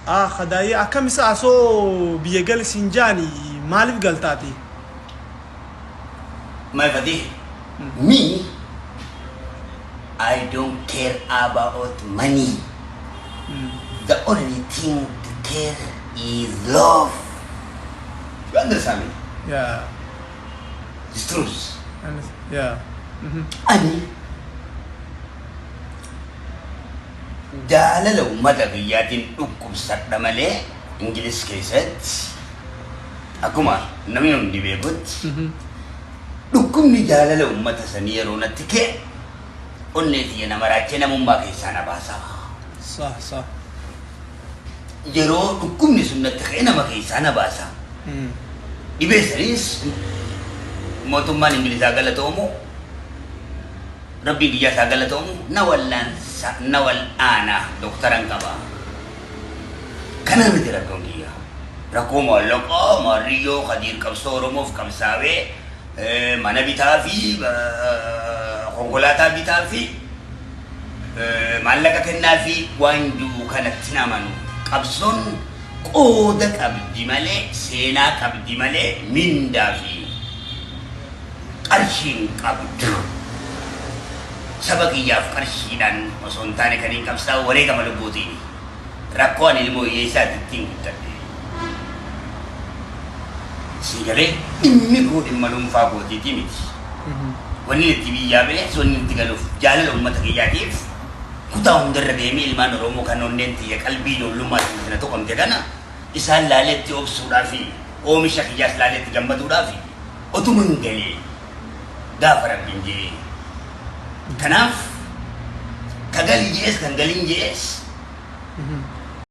Ah kadaayee akkam isa asoo biyya gali siin jaani maaliif galtaati? My Fatih, me, I don't care about money. The only thing to care is love. You understand me? Yeah. It's truth. Yeah. Ani jaalala uummata biyyaatiin dhukkubsadha malee, Ingilis keessatti akkuma namni hundi beekutti, dhukkubni jaalala uummata sanii yeroo natti ka'e onnee tiyya nama raachee namummaa keessaa na baasa. Sah sah. Yeroo dhukkubni sun natti ka'e nama keessaa na baasa. Dhibee saniis mootummaan Ingilizaa galatoomu, Rabbiin biyyaa isaa galatoomu, na wallaansa, na wal'aana, doktaran qaba. Kana miti rakkoon kiyya. Rakkoo maallaqaa maarriyyoo Kadiir qabsoo Oromoof qabsaawee mana bitaa fi konkolaataa bitaa fi maallaqa kennaa fi waan jiru kanatti hin amanu. Qabsoon qooda qabdi malee, seenaa qabdi malee, mindaa fi qarshii hin qabdu. Saba kiyyaaf qarshiidhaan osoo hin taane kan hin qabsaa'u wareegama lubbuutiini. Rakkoo ani ilmoo hiyyeessaati ittiin guddadhe. Sii galee, dhimmi koo dhimma dhuunfaa kootiitii miti. Wanni itti biyyaa ba'es, wanni itti galuuf jaalala uummata kiyyaatiif kutaa hundarra deemee ilmaan Oromoo kan onneen tiyya qalbii ijoollummaa sana tuqamte kana isaan laalee itti obsuudhaa fi oomisha kiyyaas laalee itti gammaduudhaa fi otuma hin galee gaafa Rabbiin jedhee. Kanaaf ka gali je'es kan galin je'es